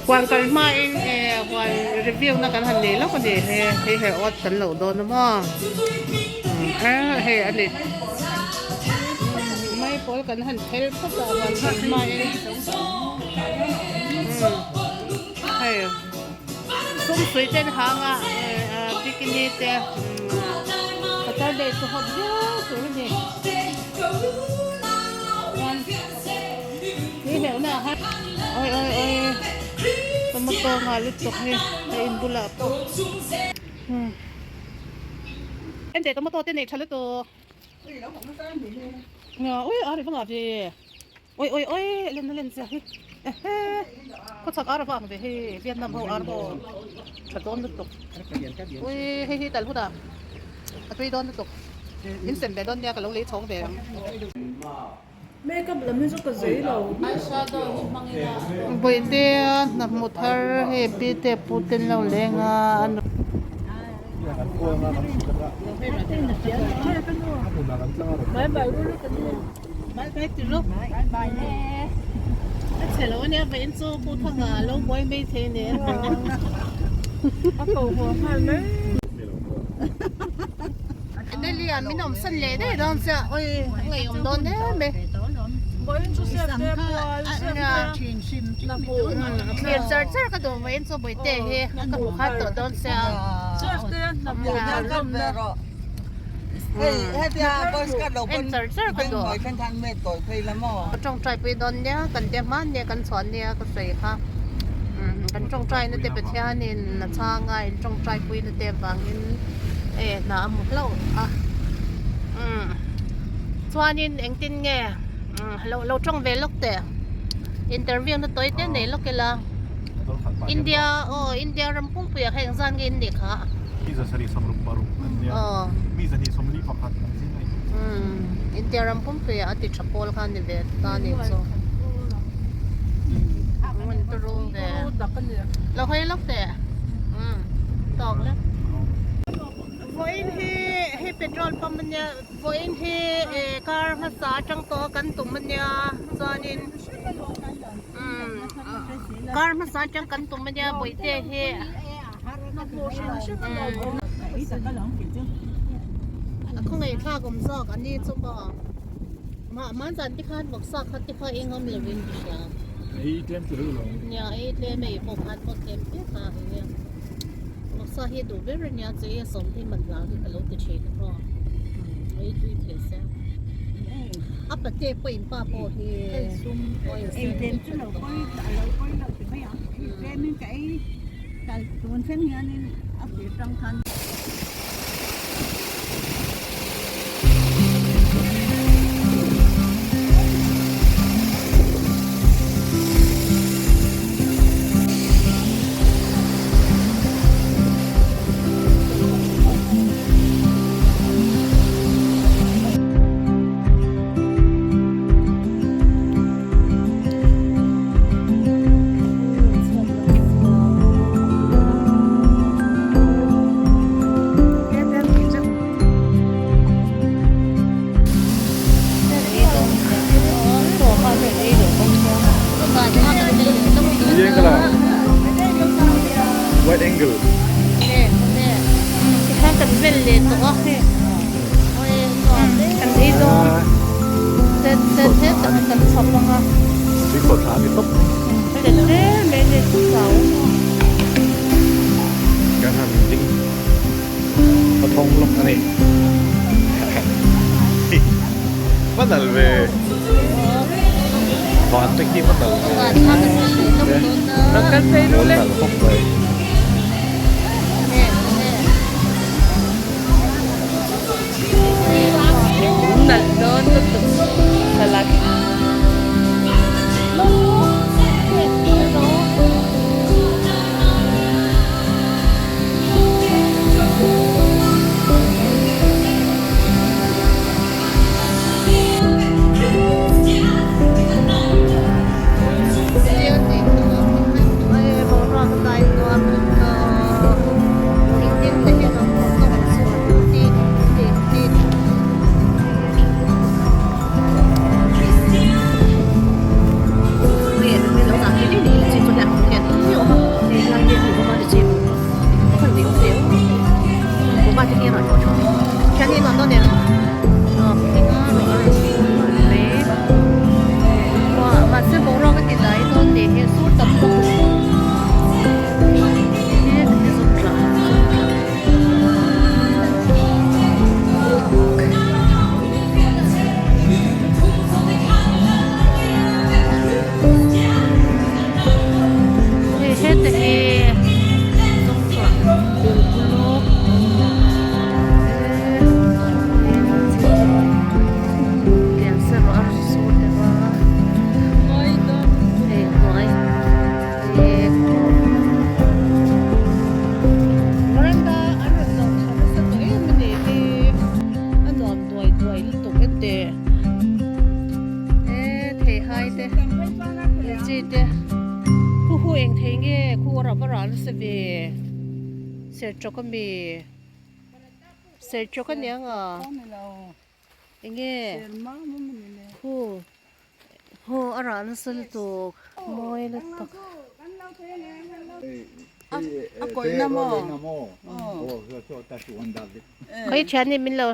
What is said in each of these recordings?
Huan kal hmain huan review na kan han nei lawk a ni he hei her awt kan loh dawn a maw hei a ni mai pawl kan han phel phawt a huan kal hmain hei sum sui ten hang a bikini te Saturday chu hot viau tur a ni chuan. Ni hleuh na ah oi oi oi tomato nghal lutuk hi a in bulah pawh umm ente tomato te nei tha lutuk ui a ri vang ah ve oi oi oi len a len zia hi ehe khawchhak ar vang ve hei Vietnam ho ar ho tha dawn lutuk ui hei hi tal hunah a tui dawn lutuk in sem ve dawn nia ka lo lei chhawng ve ang. Makeup lam hi chu ka zei lo. Bawihtea hna hmu thar hei pi te pu te an lo leng a an Adelia min awm san leh daih dawn chiah oi a ngaihawm dawn em e thlir char char ka duh vawiin chu Bawihte hi ka hmu khat tawh dawn sia en char char ka duh ka tawngtai pui dawn nia kan te hma nia kan chhuah nia ka sawi kha kan tawngtai na te Pathianin a chhang a in tawngtai pui na te avangin e hna a hmu hlauh a umm chuanin engtin nge lo lo tawng ve lawk teh interview na tawi te nei lawk ila India aw India ram pumpuiah kha engzan nge in nih kha aw umm India ram pumpuiah a ti tha pawl kha a ni ve ta a ni chu ngun turu ve lo hawi lawk teh umm tawk lek. Vawiin hi hei petrol pump ania vawiin hi eh car hmasa atang tawh a kan tum ania chuanin umm car hmasa atang kan tum ania bawihte hi umm a khawngaihthlak awm zawk a ni chu maw mahzan te khan vawksa kha te kha eng awm lovin ka hria. Nia ei tlem ei pawh khan pawh tlem hle kha a nia. Vawksa hi duh ber a nia che i a sawm hi man hlau hi ka lo ti thin a aw. Ei tui thei se. A pate pawh in pa pawh hi Ei tlem chu lo pawi a lo pawi lo ti mai ang. Ei tlem in ka ei tun thleng hianin a fir tang khan. Wide angle. Kan vel leh tawh a kan ei dawn set set het tak kan chhawp ang a. Tui khawh thla a ni tawp. Let hle mai let chau. Kan han ding a thawng lawk a ni. Va nal ve. Van te khi va nal ve. Lo nal khawp mai. Nalh dawn lutuk thlalak. Enge khu a rah va rah nasa ve serchawk ami serchawk aniang a enge khu haw a rah nasa lutuk mawi lutuk. Khawi thian hi min lo.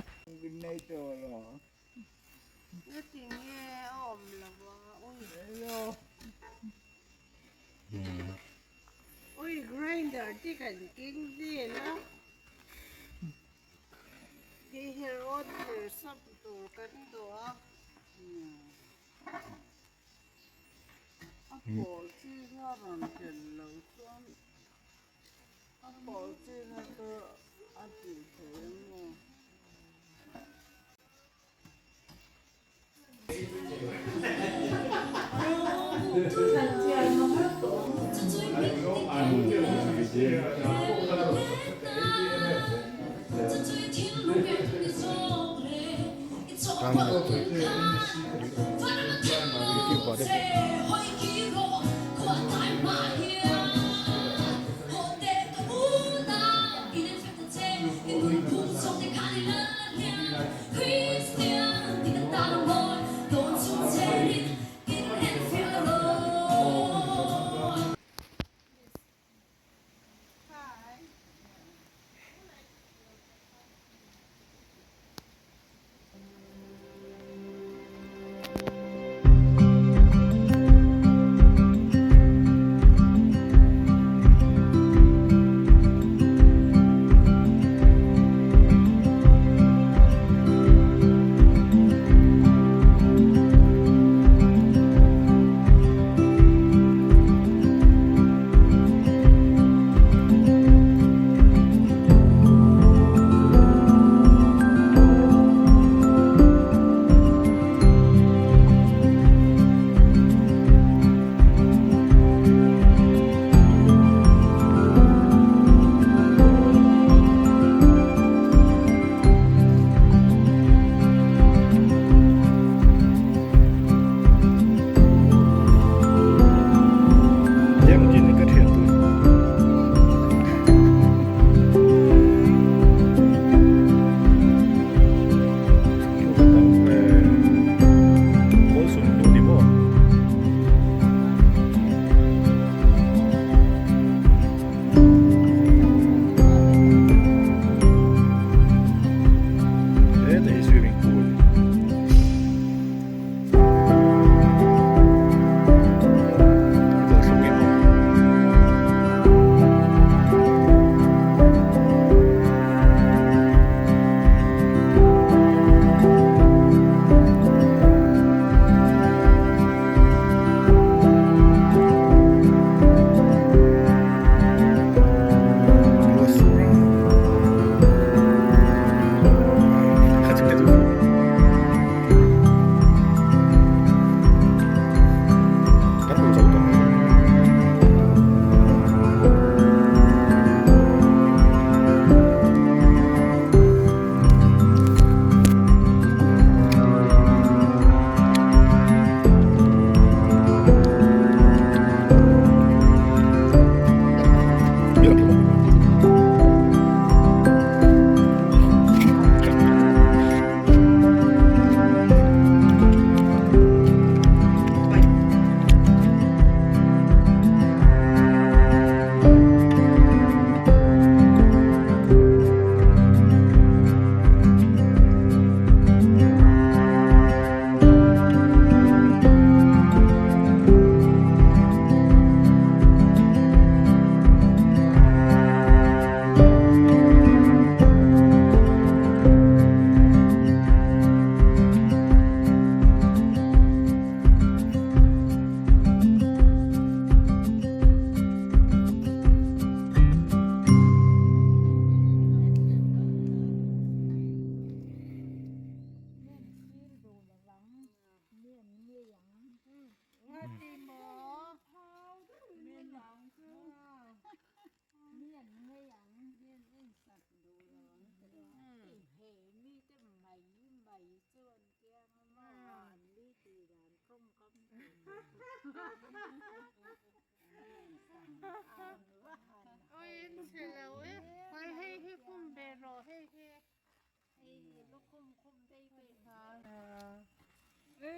Ui grinder te kan keng vel a hei hi rod her sap tur kan duh a a pawl chi kha rawn tel lo chuan a pawl chi kha chu a tih theih ang maw.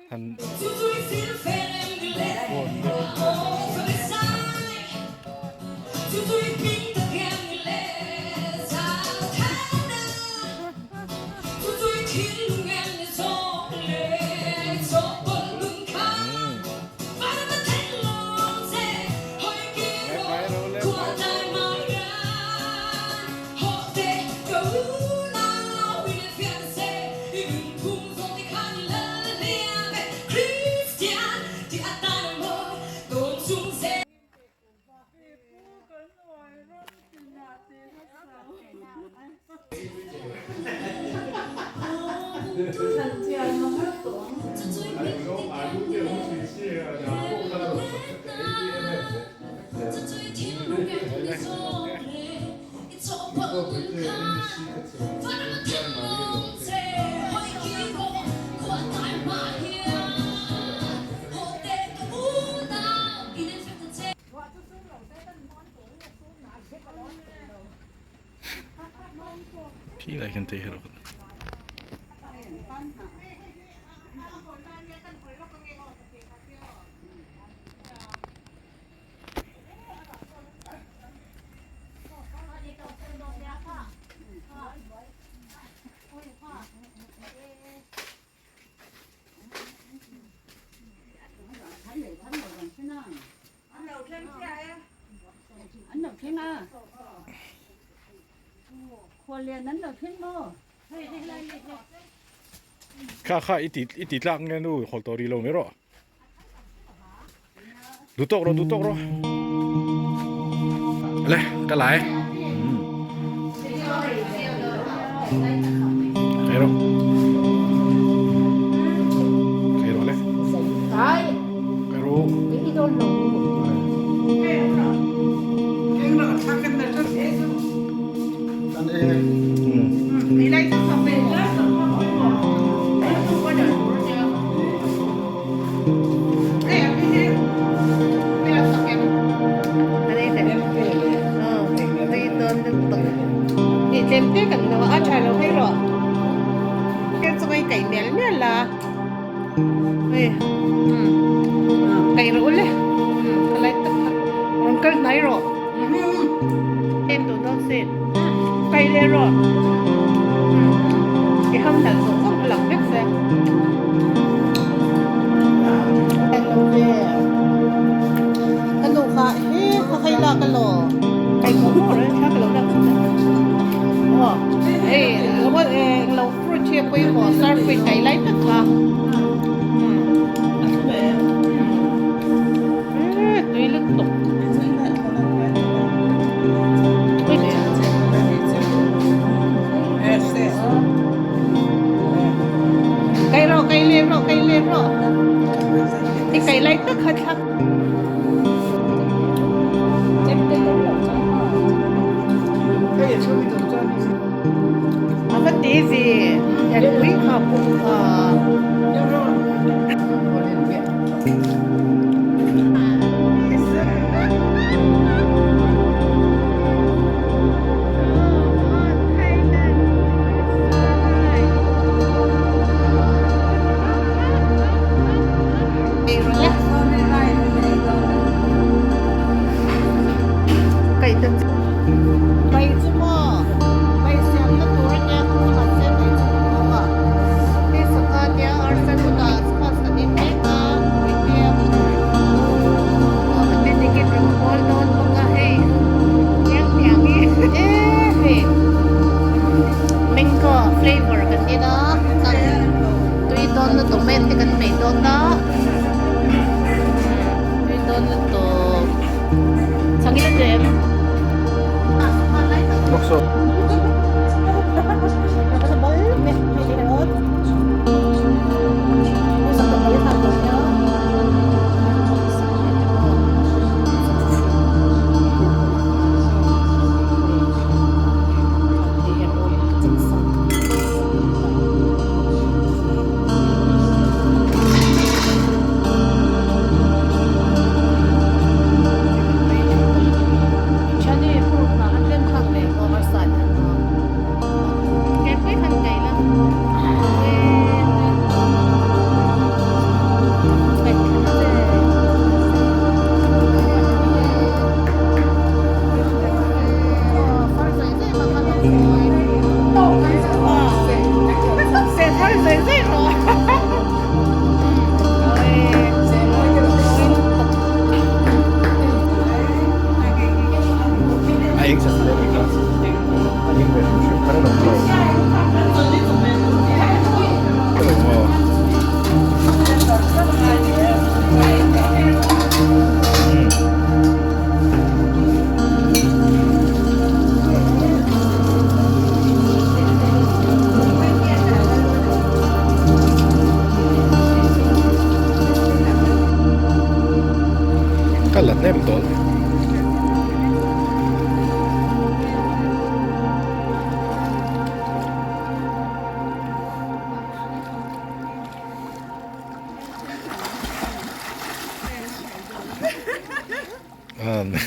Han Khi lai khan te hi rawh. Kha kha i ti i ti tlak nge nu hawl tawh rih lo mai rawh. Duh tawk rawh duh tawk rawh. Le ka la e. Kai rawh. Kai rawh le. Kai rawh.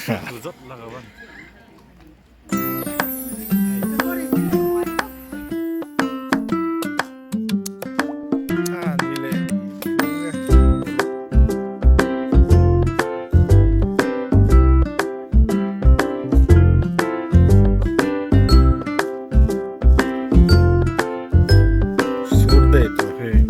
Sur daih tawh hei.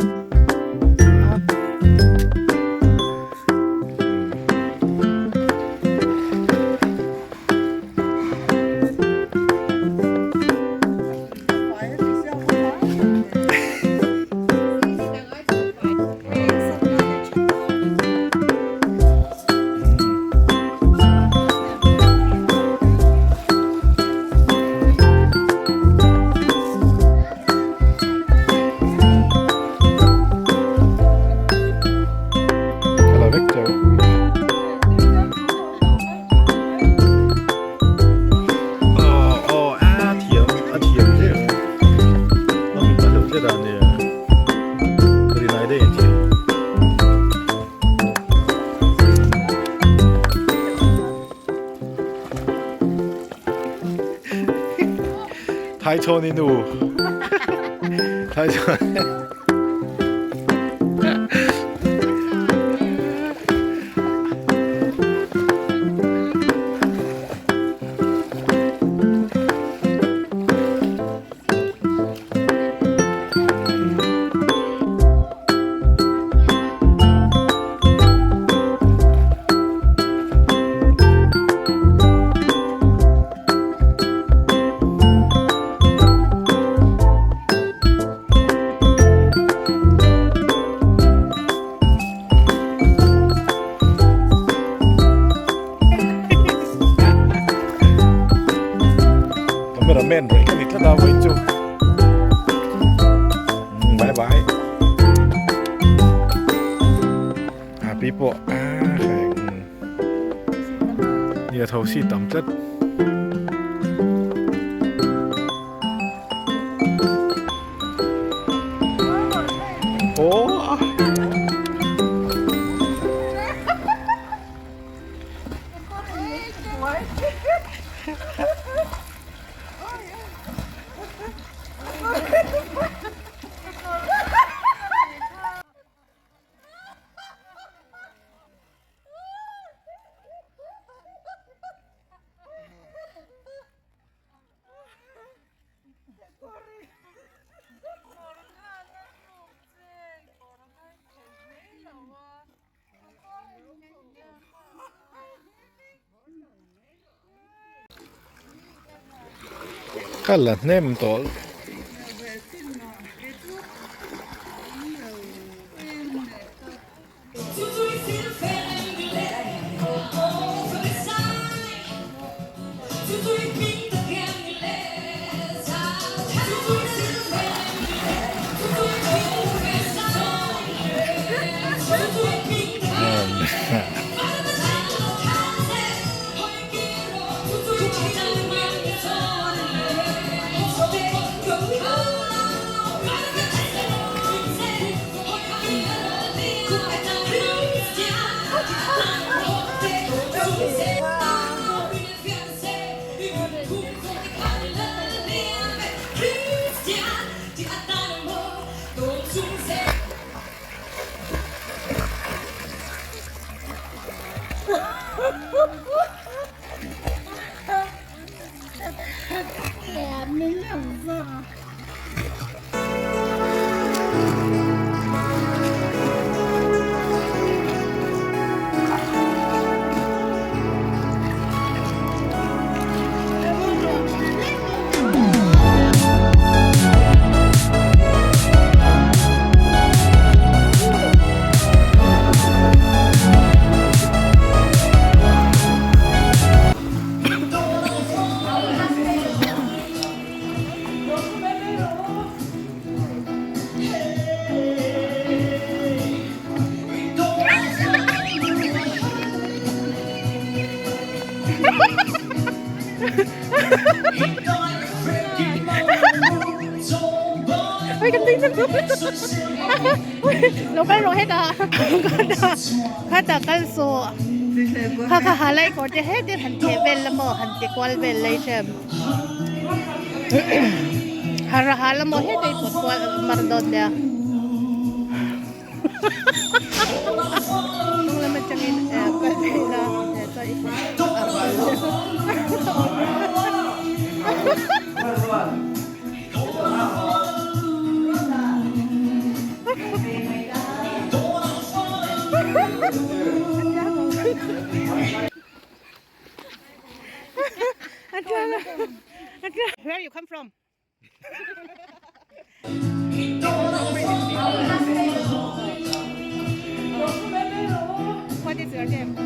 Hello Victor. Aw aw a thiam a thiam hle a min a hlauh tlat a nia ka rinai daih a thiam. Thaichhawni nu Thaichhawn Cameraman rei ka ni tlat a vawiin chu bye bye a pi pawh a nia tho si tam tlat. Ka la hnem tawh. Lo kal rawh hetah khatah kal suh. Kha kha ha lai kawr te hetin han theh vel la maw han ti kual vel lai hrem ha ra ha la maw heta i pawt kual mar dawn nia hnung lam atangin kal phei la chuan i pawt Where you come from? What is your name?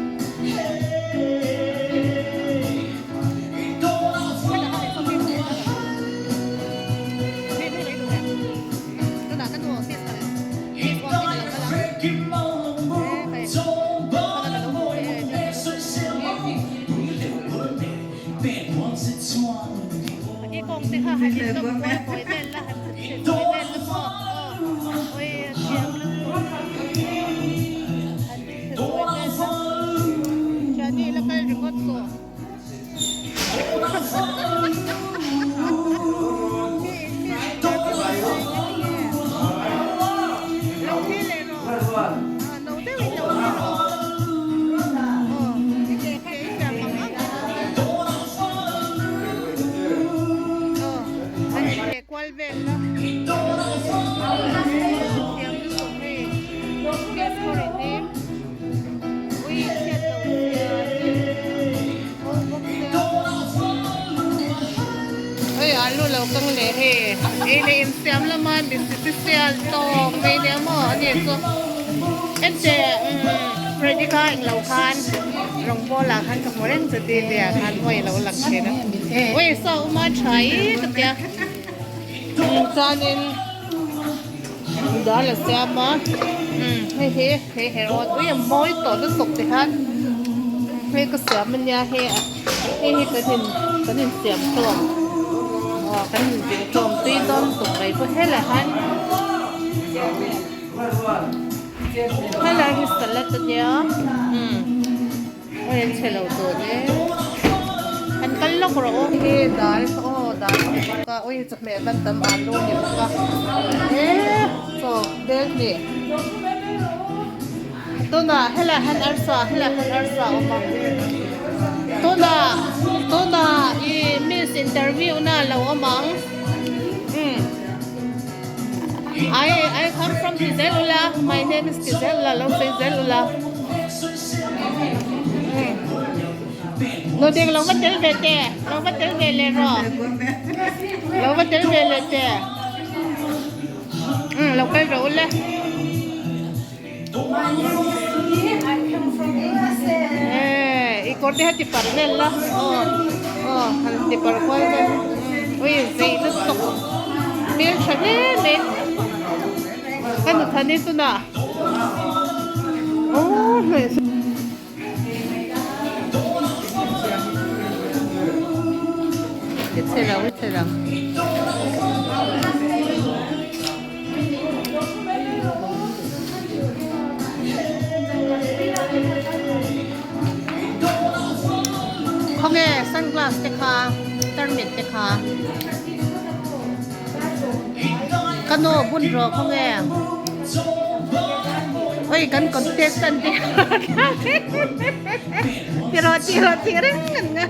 Hei alu lo kang leh hei ei leh insiam lama mi sial tawk mai nia maw ani chu ente Freddy kha englo khan rawng ball ah khan ka hmu reng chu ti tia khan hawi a lo lang thin a ui saw uma tha i ka tia chuanin dal a siam a hei hi hei herawt ui a mawi tawh lutuk ti khan hei ka siam ania hei hei hi kan in kan insiam hlawm aw kan inzir hlawm tui dawn lutuk mai pawh helaiah hian helai hi salad ania umm aw in chhe lo tawh e han kal lawk rawh aw hei dal aw dal a ni bawk a ui chawhmeh ban tam alu a ni bawk a eee chaw bel hnih tunah helaiah hian arsa helaiah hian arsa a awm a tunah tunah ih miss interview na a lo awm ang umm I I come from Tizelula my name is Tizelula lo sawi Zelula umm nu ding lo va tel ve teh lo va tel ve leh rawh lo va tel ve leh teh umm lo kal rawh ule. I kawr te kha ti parh vel la aw aw han ti parh kual vel ui zei lutuk hmel tha hle mai ka nu thani tunah aw I chhe lo i chhe lo. Khawnge sunglass te kha tarmit te kha ka nu bun rawh khawnge oi kan contestant te ti rawh ti rawh tih reng an ngai.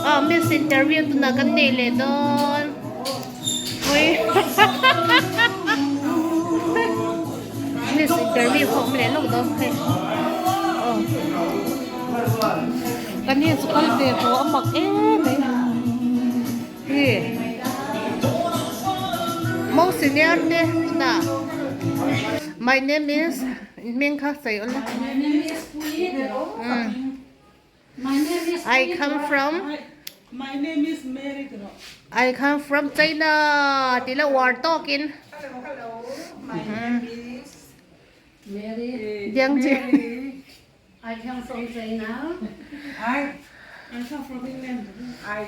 Aw miss interview tunah kan nei leh dawn ui miss interview pawh awm leh lawk dawn hei aw kan hi chu kal ve haw a mak em mai hi mo senior te tunah my name is hming kha sawi awlh a I come from My name is Mary I come from China tih la uar tawkin Hello hello my name is Mary Diangji I come from China I I come from England I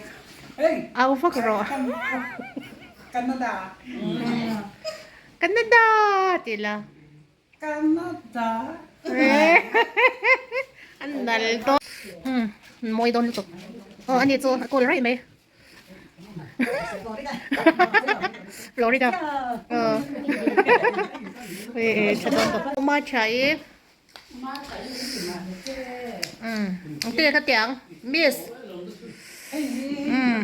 hey Au vak rawh. Canada. Canada ti la. Canada. An nal dawn. Umm mawi dawn lutuk. Aw ani chu a kawl raih mai. Florida. Aw. E tha dawn bawk. Uma tha i. Umm ang te ka tiang miss. Umm.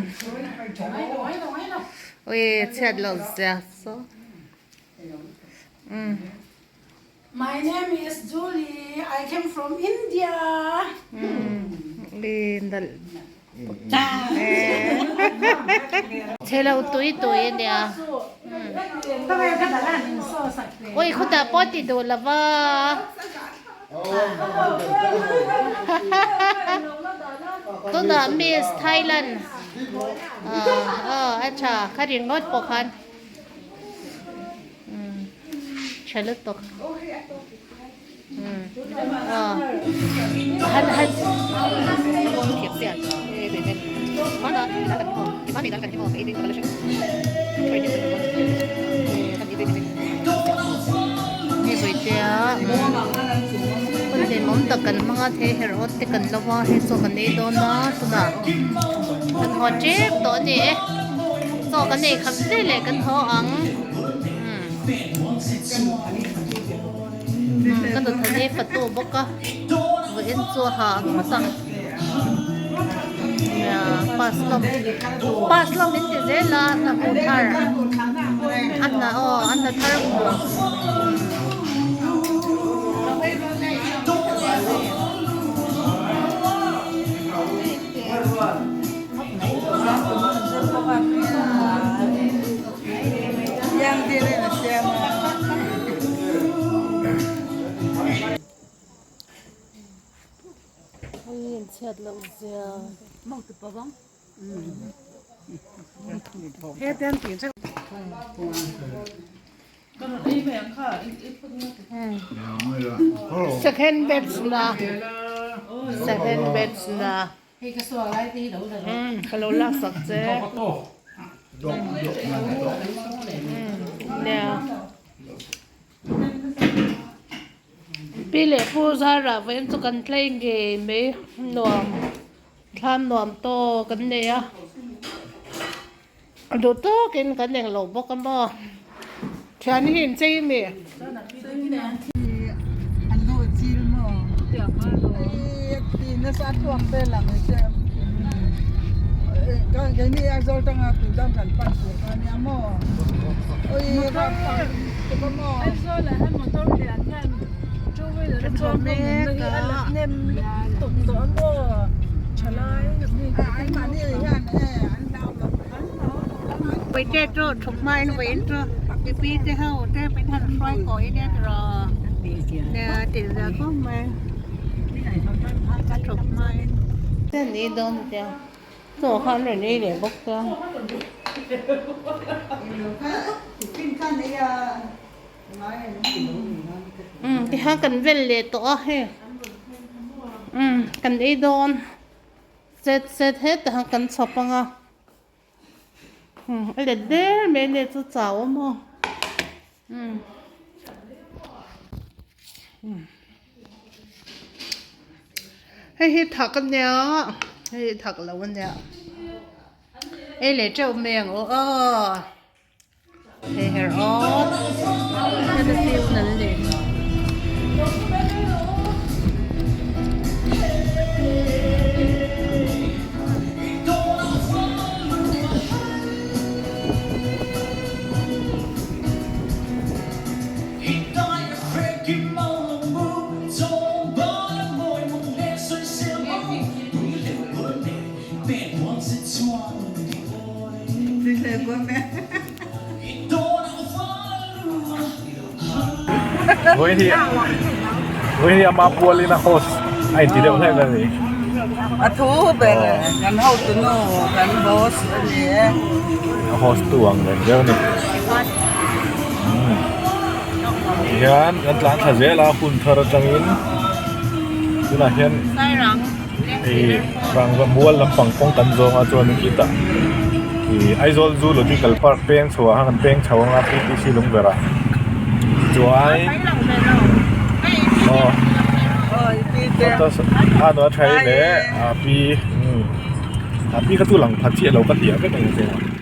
Ui chhiat lo zia so. Umm. My name is Julie. I came from India. Chhelo tui tui a nia. Ui khutah pawh ti duh lova. Tunah Miss Thailand a tha kha ringawt pawh khan. Tha lutuk. Hmun tak kan hmang a thei her awt te kan lo a hei chaw kan ei dawn a tunah kan haw tep tawh a ni e chaw kan ei khat hle leh kan haw ang. Ka nuthani fatu bawk a vawiin chu a ha ang ngawt ang nia pass hlawm pass hlawm min ti zel a hna hmuh thar a hna aw a hna thar hmuh. Second batch na second batch na. Ka lo lak sak che. Nia. Pi leh Pu Zara vawiin chu kan tlei ngei mai nuam thlam nuam tawk an nei a. Duh tawkin kan eng lo bawk a maw. Thian hi in chei mi. Vawiin chu thuk hmain vawiin chu pipi te ho te min han hruai kawi ania tiraw nia tih zia khawp mai thuk hmain. Chen ni dawn tia chaw kha an rawn ei leh bawk tia. Umm tikhan kan vel leh tawh a hei umm kan ei dawn set set hetah hian kan chhawp ang a. A let der mai ania chu chau a maw hei hi thak ania hei hi thak lo ania ei leh teuh mai ang aw aw hei her awt heta field an leh. Vawiin hi vawiin hi ama pualin a host a inti deuh hlek a ni. A thu ber kan hotu nu kan boss a ni e. A host tu ang reng deuh a ni. Tihian kan tlan thla zel a hun thar atangin tunah hian ih rangva mual lampang kawng kan zawng a chuan khitah. Ih Aizawl Zoological Park peng chho ah khan kan peng chho anga PTC lungverh ah chuan aw a nuai tha hi leh a pi umm a pi kha chu lang pha chiah lo ka ti a vek a ni ang.